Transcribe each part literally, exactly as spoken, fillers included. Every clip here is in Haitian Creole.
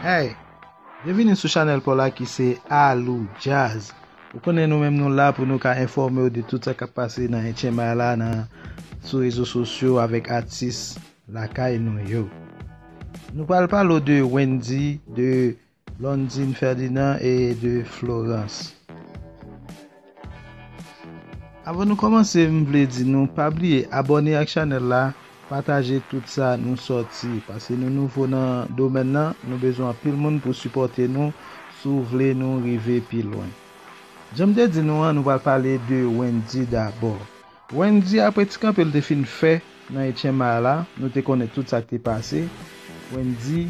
Hey, byenvini sou chanèl pa w la ki se Alou Jazz. Ou konnen nou menm nou la pou nou ka enfòme w de tout sa k ap pase nan H M I la, nan, sou rezo sosyo avèk atis lakay nou yo. Nou pral pale w de Wendy, de Blondine Ferdinand e de Florence. Avan nou kòmanse, m vle di nou pa bliye abòne ak chanèl la, pataje tout sa nou sòti, paske nou nouvo nan domèn nan, nou bezwen anpil moun pou sipòte nou si w vle nou rive pi lwen. Jan m te di nou an, nou pral pale de Wendy dabò. Wendy, apre ti kanpe l te fin fè nan H M I la, nou te konnen tout sa k te pase. Wendy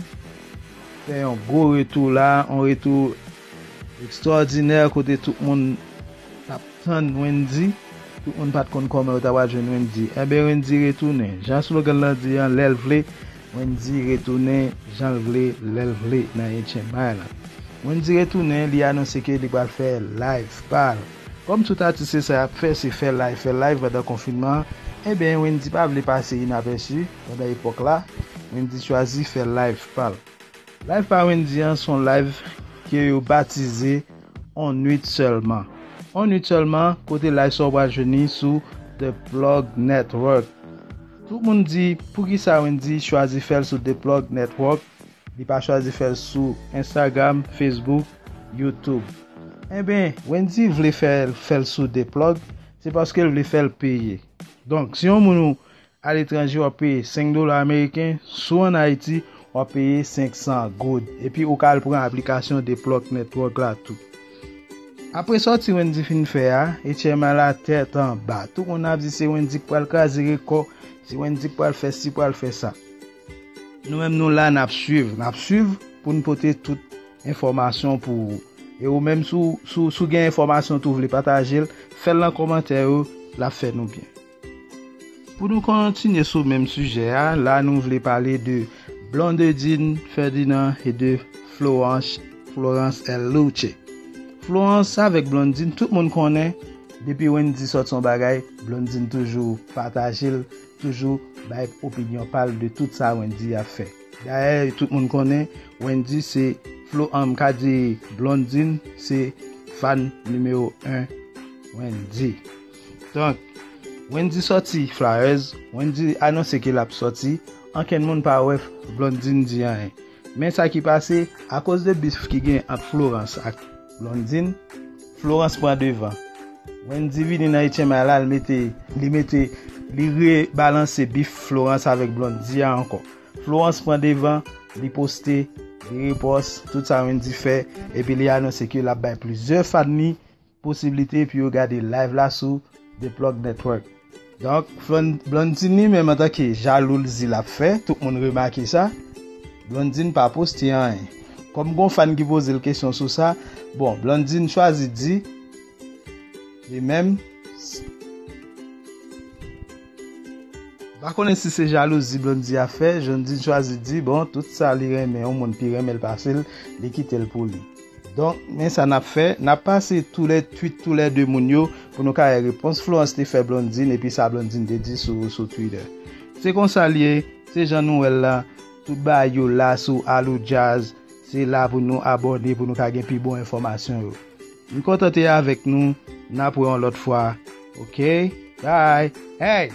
fè yon gwo retou la, yon retou ekstwòdinè kote tout moun t ap tann Wendy. Tout moun pa t konn kòman yo ta pral jwenn Wendy. Enben, Wendy retounen. Jan slogan lan di an, lè l vle, Wendy retounen jan l vle, lè l vle nan H M I la. Wendy retounen, li anonse ke li pral fè live pa l. Kòm tout atis se sa y ap fè, se fè live, fè live pandan konfinman an. Enben, Wendy pa vle pase inapèsi pandan epòk la. Wendy chwazi fè live pa l. Live pa Wendy an se yon live ke yo batize On Nuit Seulement. On Nuit Seulement, kote live sa w pral jwenn li sou The Plug Network. Tout moun di, poukisa Wendy chwazi fè l sou The Plug Network? Li pa chwazi fè l sou Instagram, Facebook, YouTube. Enben, Wendy vle fè, fè l sou The Plug, se paske l vle fè l peye. Donk, si yon moun ou aletranje, w ap peye senk dola ameriken, si w ann Ayiti, w ap peye senk san goud. Epi ou ka al pran aplikasyon The Plug Network la tou. Apre sòti Wendy fin fè a, H M I la tèt anba. Tout moun ap di se Wendy k pral kraze rekò, se Wendy k pral fè si, pral fè sa. Nou menm nou la, n ap swiv, n ap swiv pou n pote tout enfòmasyon pou ou. E ou menm, si w, si w, si w gen enfòmasyon tou vle pataje l, fè l nan kòmantè yo, l ap fè nou byen. Pou nou kontinye sou menm sijè a, la nou vle pale de Blondedine Ferdinand e de Florence, Florence L Louche. Florence avèk Blondine, tout moun konnen, depi Wendy sòti yon bagay, Blondine toujou pataje l, toujou bay opinyon pa l de tout sa Wendy ap fè. Dayè, tout moun konnen, Wendy se Flo, an, m ka di Blondine se fan nimewo en Wendy. Donk, Wendy sòti flyers, Wendy anonse ke l ap sòti, ankenn moun pa wè Blondine di anyen. Men sa ki pase, akoz de bif ki gen ant Florence ak Blondine, Florence pran devan. Wendy vini nan H M I la, li mete, li mete, li rebalanse bif Florence avèk Blondie a ankò. Florence pran devan, li poste, li repòs tout sa Wendy fè, epi li anonse ke l ap bay plizyè fan li posiblite pou yo gade live la sou The Plug Network. Donk, Flon-, Blondine li menm antanke jalouzi l ap fè, tout moun remake sa, Blondine pa poste anyen. Kòm gon fan ki poze l kesyon sou sa, bon, Blondine chwazi di, li menm, m pa konnen si se jalouzi Blondie ap fè, Blondine chwazi di, bon, tout sa li renmen, yon moun pi renmen l pase l, li kite l pou li. Donk, men sa n ap fè, n ap pase tou lè tweet tou lè de moun yo pou nou ka wè repons Florence te fè Blondine epi sa Blondine te di sou, sou Twitter. Se konsa l ye, se jan nou wè l la, tout bagay yo la sou Alou Jazz, se la pou nou abòne pou nou ka gen pi bon enfòmasyon yo. M kontan te avèk nou, n ap wè yon lòt fwa. Oke? Bye! Hey!